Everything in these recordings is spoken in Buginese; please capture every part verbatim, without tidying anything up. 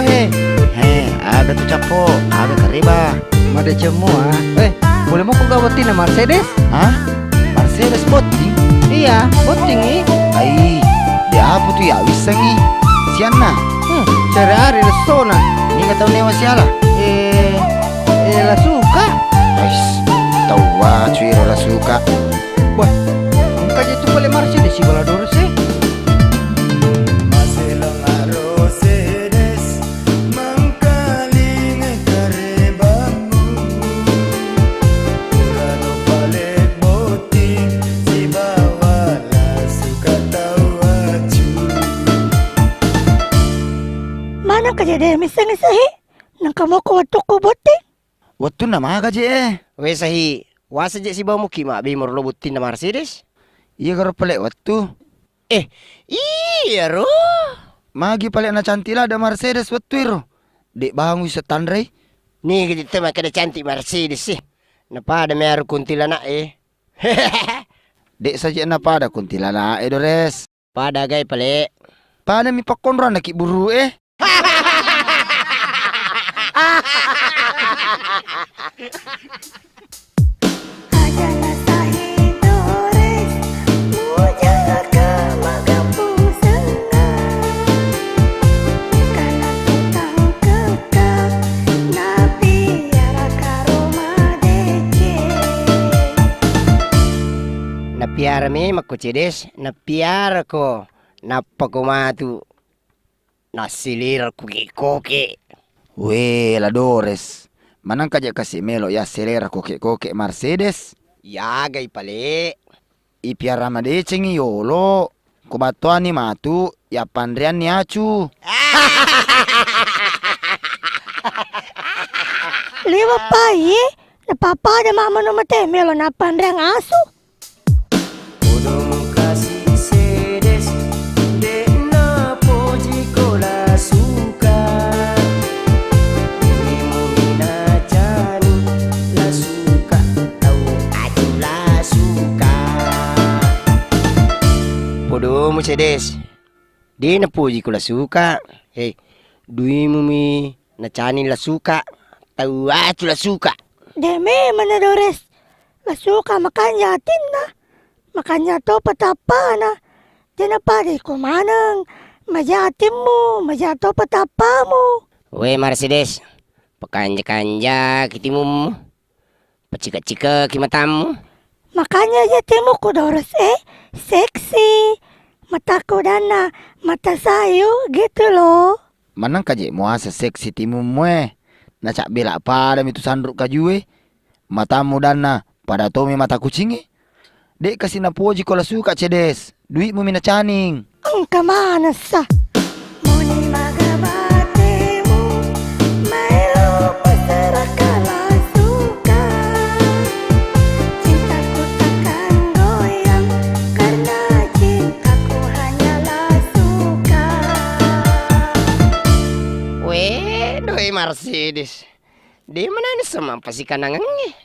Eh, he, aga tu cappo, aga kareba. Madeceng mua. Eh, pole moko ga bottinna Mercedes? Hah? Mercedes botting? Iya, botting i. Ai, de apa tu ya wissengi. Sianna? Hmm, cari ari lessona. Niga tau newa siala? Eh, eh, la suka. Ais, tau wacu iro la suka. Wah, engka je tu pale Mercedes sibawa la Dores e. Maseleng aro sedes, mangkalingai karebammu. Purano pale botting, sibawa la suka tau wacu. Maneng ka je de missengi sehi, nengka moko wettukku botting. Wettunna maga je e? We Sahi, wasa je sibawa muki mabbi morlo bottinna Mercedes? Iya garo pale wettu. Eh, iyaro. Magi pale nacanti ladde Mercedes wettu iro? De bangu ise tanrei. Ni gede te makkeda cantik Mercedes sih. Napada mearu kuntilanak e. De saje napada kuntilanak e Dores. Pada gai pale. Pada mi pakkonroanna ki buru e. Aja nasahi Dores, mujaka magapusengnga. Kana tutang kekka, napiara karo madeceng. Napiara memang ko Cedes, napiara ko, nappa ko matu. Nassilera koke-koke. We, La Dores, manengka je kasi melo ya selera koke-koke Mercedes? Yagai pale. Ipiara madecengi yolo, ko battoani matu, ya panreanni acu. Liwe pai, napappada mamano mate melo napanreang asu. Podomu kasi sedes, de'na pojiko La Suka. Rimumi nacani La Suka, tau acu La Suka. Podomu sedes, de'na pojiko La Suka. Hei, duimumi nacani La Suka, tau acu La Suka. De memang na Dores. La Suka makanja atinna, makanja topa tappana. Jana pada iko maneng, maja atimmu, maja topa tappamu. We Mercedes, pakanja-kanja ki timummu, pacika-cika ki matammu. Makanya je timukku Dores e, seksi. Mataku danna mata sayu gitu loh. Manengka je muasa seksi timummu e, nacabbela pada mitu sanru kaju e. Matammu danna pada tomi mata kucing e. De'ka si napojiko La Suka Cedes, dui'mu mi nacaning. Engka manessa. Moni maga batemu, maelo pasaraka La Suka. Cintaku takkan goyang, karena cintaku hanya La Suka. We, doi Mercedes. De manani sama pasikanangengnge.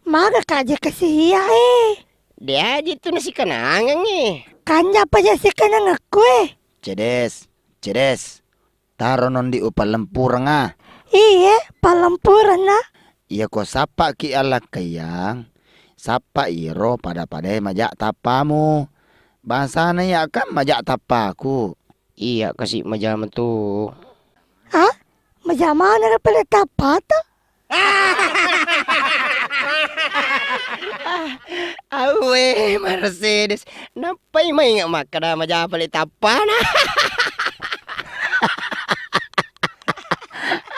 Maga kaje kasi iya e. De aji tu nasikanangengnge. Kanja paja sikanangekku e. Cedes, Cedes. Taro nondi upallempurenga. Iye, pallempurenna. Iya ko sappaki allakkaiang, sappa iro pada-padae maja tappamu. Bangsana iya kan maja tappaku. Iya kasi maja metu. Ha? Maja maneng pele tappata? Awe, Mercedes, nappai mainga makkada maja pale tappana.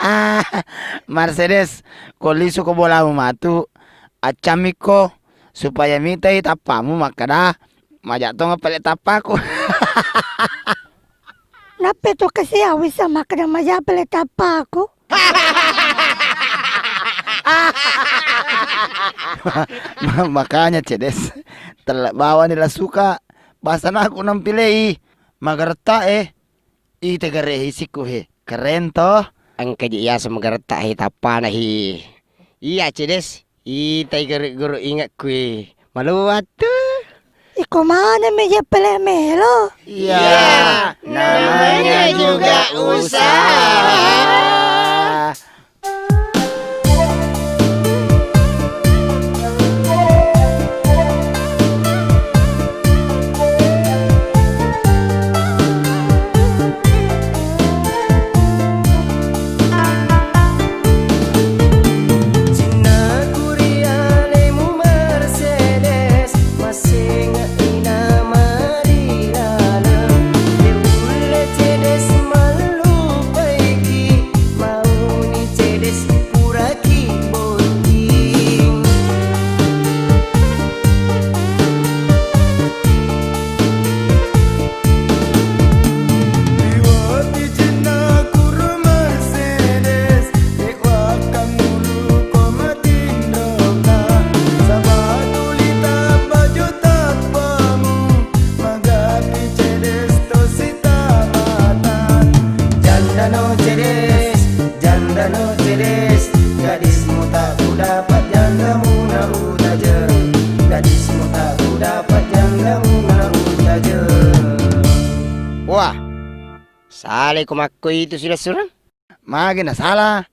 Ah, Mercedes, ko lisu ko bolamu matu, accammikko supaya mitai tappamu makkada maja tonga pale tappaku. Nappa tu kasi awisa makkada maja pale tappaku. Ma-, makanya Cedes, tella bawani La Suka, basanaku nampilei, magaretta e, ite gare hisikku he, keren toh. Engka je yaseng magaretta he tappana he. Iya Cedes, itai gare-gare ingekku e, maluwattu. Iko maneng meja pele melo. Iya. Namanya juga usaha. Cinnaku ri alemu Mercedes, masenge'i nama ri laleng. De ulle cedes mallupaiki, mauni cedes puraki botting. Liwati cinnaku ro Mercedes, de wakkammulu ko matinroka. Saba tuli tappa jo tappamu, magapi cedes tosi tamata. Jandano cedes, jandano cedes, gadismu tak kudapat, jandamu na utajeng. Gadismu tak kudapat, jandamu na utajeng. Wah, salai ko makko itu silessureng? Magi nasala?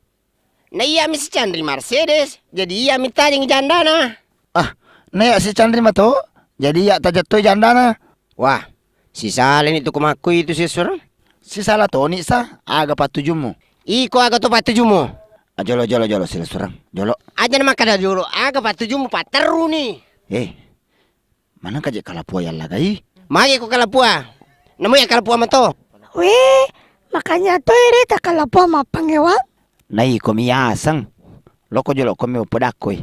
Na iya mi sicanri Mercedes, jadi iya mi tajengi jandana. Ah, na iya sicanri mato, jadi iya tajettoi jandana. Wah, sisalani tu ko makko itu silessureng? Sisala toni sa, aga pattujummu? Iko aga to pattujummu? Ah, jolo, jolo, jolo, silessureng, jolo. Aja na makkada jolo, aga pattujummu, patterruni. Eh, manengka je kalapua yallagai? Magi ko kalapua? Namu ya kalapua mato? Weh, makanya to ere ta kalapua mappangewang. Nai ko mi aseng. Loko jolo ko mi podakkoi.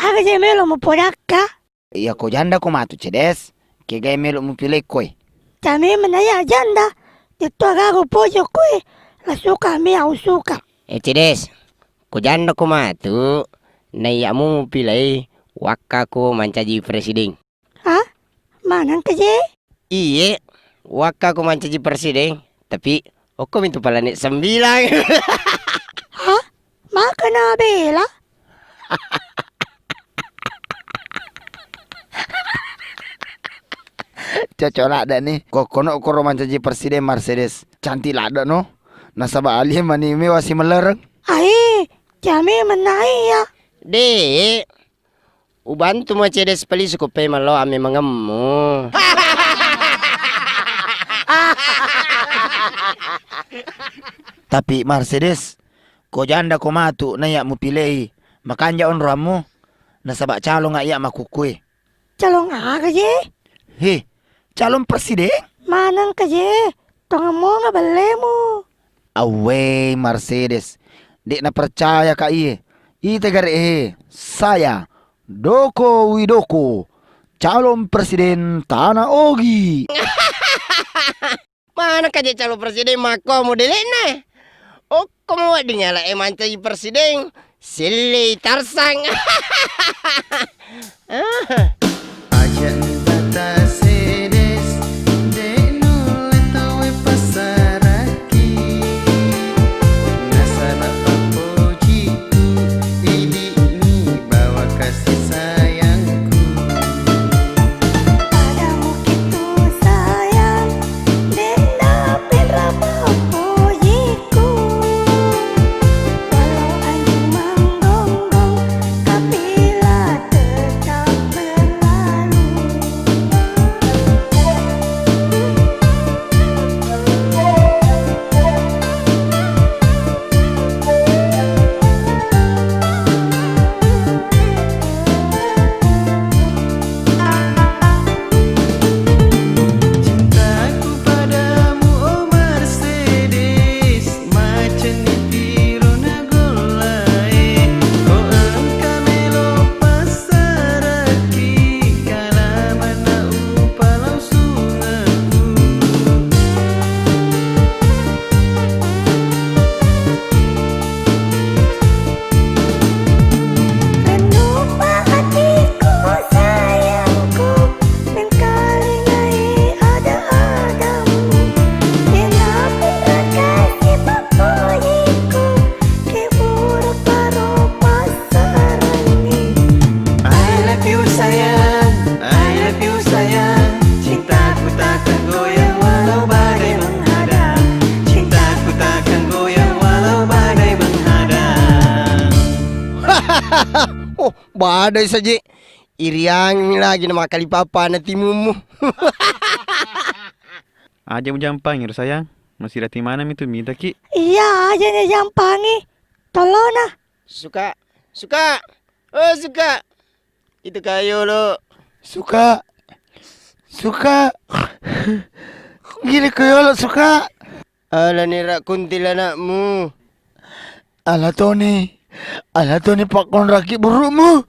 Aga je melo mupodakka? Iya ko janda ko matu cedes, kegai melo mupilei koe? Came menaya janda, tetto agago pojo koe, la suka mi au suka. Eh, cedes, ko janda ko matu, naiya mu mupilei wakka ko mancaji presideng. Hah? Manengka je? Iye, wakka ko mancaji presideng, tapi okko mintu planet sembilang. Hah? Maka na bela? Cocok ladde ni. Ko kono koro mancaji presiden Mercedes. Cantik ladde no. Nasaba alie mani mewa si melereng. Ai, jame menai ya. De, ubantu mo cedes pelisu ko pe malo ame mengemmu. Tapi Mercedes, ko janda ko matu naiya mupilei, makanja onroammu, nasaba calonga iya makukkue. Calon aga je? He, calon presiden? Manengka je, tongemmonga bellemu. Awwe Mercedes, dek na percaya ka iye. Ite gare he, saya Doko Widoko, calon presiden Tana Ogi. Manengka je calon presiden makko modelekna. Okko mo wedding ala e mancaji presiden, sellei tarsang. Aja' tata sedes, de' nulle tauwe pasaraki. Nasaba' pappoji ku, idi'ni bawa kasih sayangku. Padamu kitu sayang, de'na penrapa pojiku. Walau anjing menggonggong, tapi la tetap ber- Pada saje. Iriangi lagi na makkalipa-lipa na timummu. Aja mujampangi ro sayang. Masih rati mana mi tu mitaki? Iya, aja na jampangi. Tolona. Suka, suka. Oh, suka. Itu kayu lo. Suka. Suka. Gini kayu lo suka. Alani rak kuntilanakmu. Ala Toni. Ala Toni pakkonraki burukmu.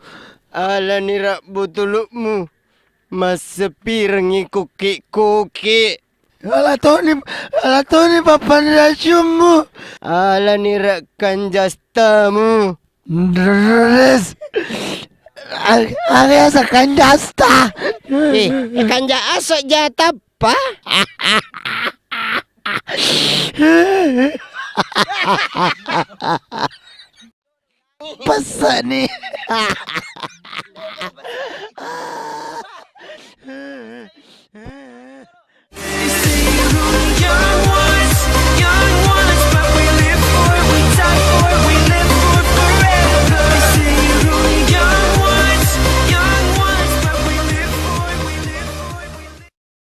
Alani rak butulukmu. Massepirengi kuki-kuki. Ala Toni, ala Toni papan racunmu. Alani rak kanjastamu. Drrrres. Ag-, aga asa kanjasta. Eh, eh, kanja aso jatappa? Pessani.